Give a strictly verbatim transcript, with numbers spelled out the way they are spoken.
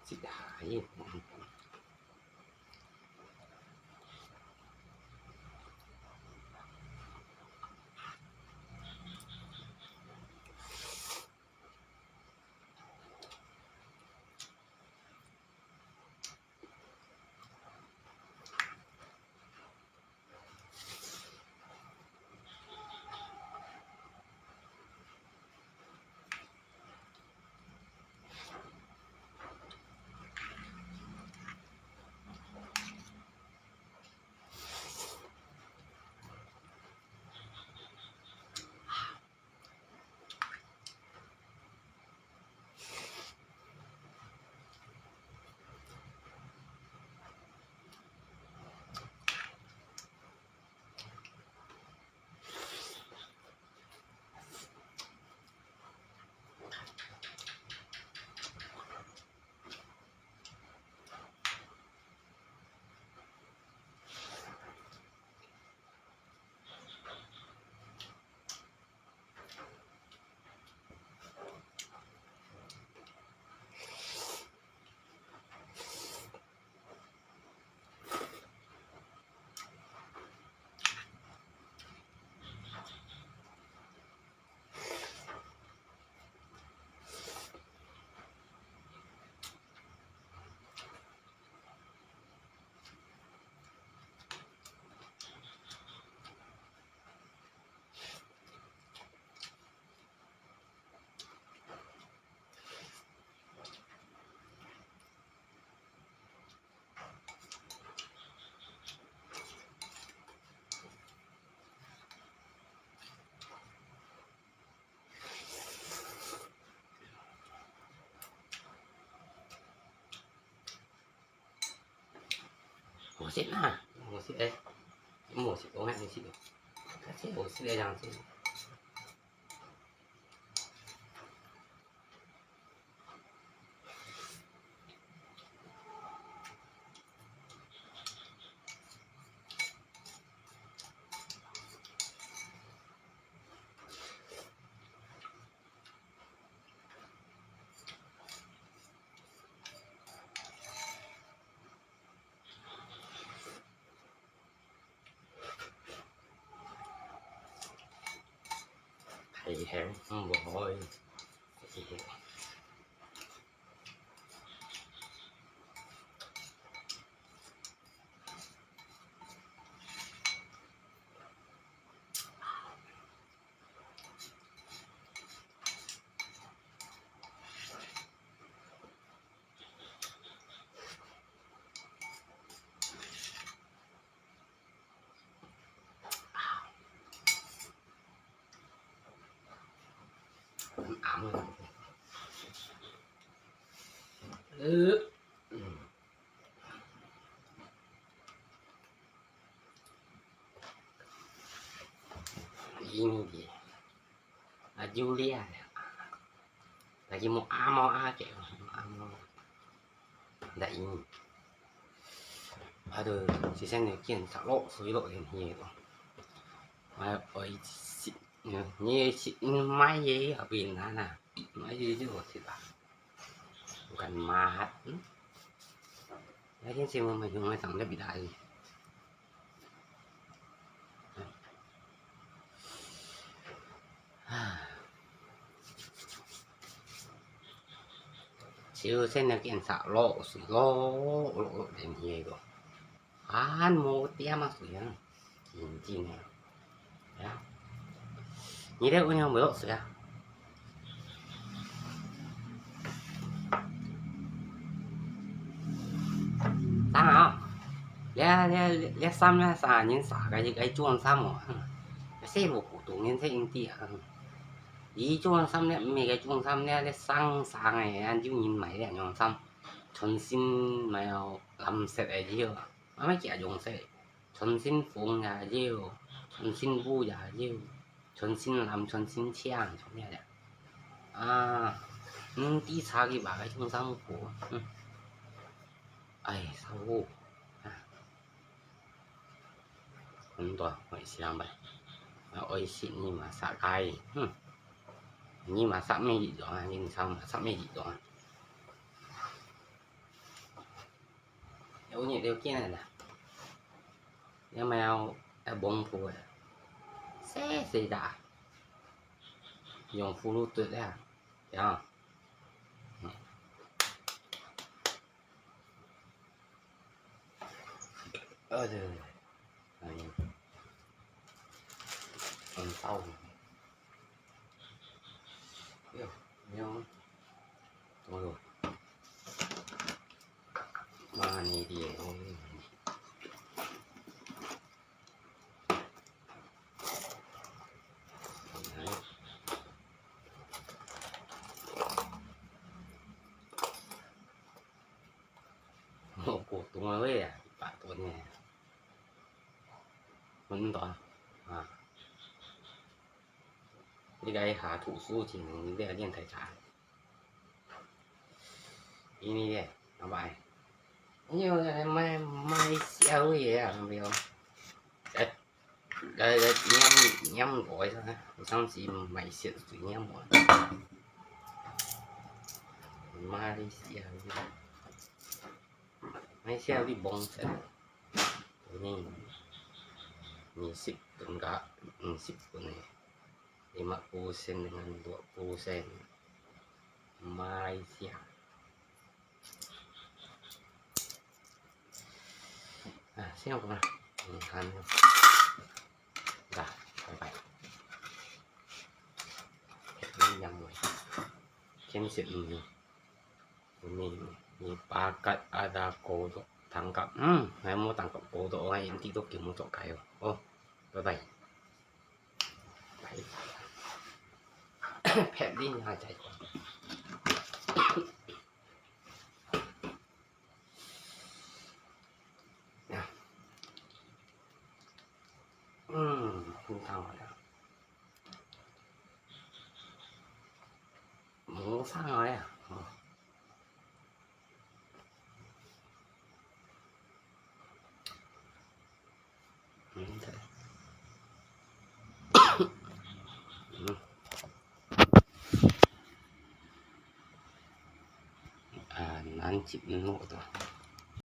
食下去。好食啊，好食誒，好食，我還好食哦，這好食誒，這樣子。 太香，毋好。Ini dia. Aju lia. Lagi mau amo aja, mau amo. Ndak ini. Aduh, si sen ni kian tak lok sui lok yang hiu. Ai, oi si, ni si mai ye abin na na. Mai ye je si lah. Bukan mahat. Hmm? Lagi si mau mai mai tang lebih dari. Siu sen na kian sa lo si lo lo lo den hie go. Han mo tia ma sui yang. Jin jin ya. Ya. Ni de unyang mo lo sui ya. Tang ah. Lia lia lia sam lia sa nyin sa cái cái chuông sam mo. Cái xe bộ của tụ nyin xe in tia. Ý chuông sam lia mẹ cái chuông sam lia lia sang sang này ăn chú nhìn mày lia nhon sam. Chun sin mày lam set ai jiu. Mà mày kia dùng xe. Chun sin phung ya jiu. Chun sin bu ya jiu. Chun sin lam chun sin chiang chun lia lia. À, ừ, tí xa cái bà cái chuông sam của. Ừ. Ai, sao hù. À. Không to, ôi xì lắm vậy. À, ôi xì ni mà xa cái. Hừm. Ni mà xa mê dị dòng à, ni sao mà xa mê dị dòng à. 好熱了，驚啊！這貓愛忘乎啊，細細隻，用葫蘆嘟啊，呀。嗯。哎呀，哎呀，很燥。哎呦，哎呦，哎呦，媽你的！哦，過冬个話啊，一百多年，很大啊。你該下讀書前，你這个練太差。因為咧，阿伯，你有買買燒个啊，沒有？哎，來來，黏黏我一下，上次買燒水黏我。買燒，買燒你忘記。 你，你食分个，你食分个，lima persen dengan dua persen，馬來西亞。啊，先講啦，嗯，好，拜拜。你飲水，先食，嗯。 Ini, ini pakat ada kodok tangkap. Hmm, saya mau tangkap kodok, orang yang tidur ke mau tok kayu. Oh, bye bye. Bye. Pet din aja. Hmm, hutang ada. 無啥个啊，吼。嗯，對。嗯。啊，難接毋落到。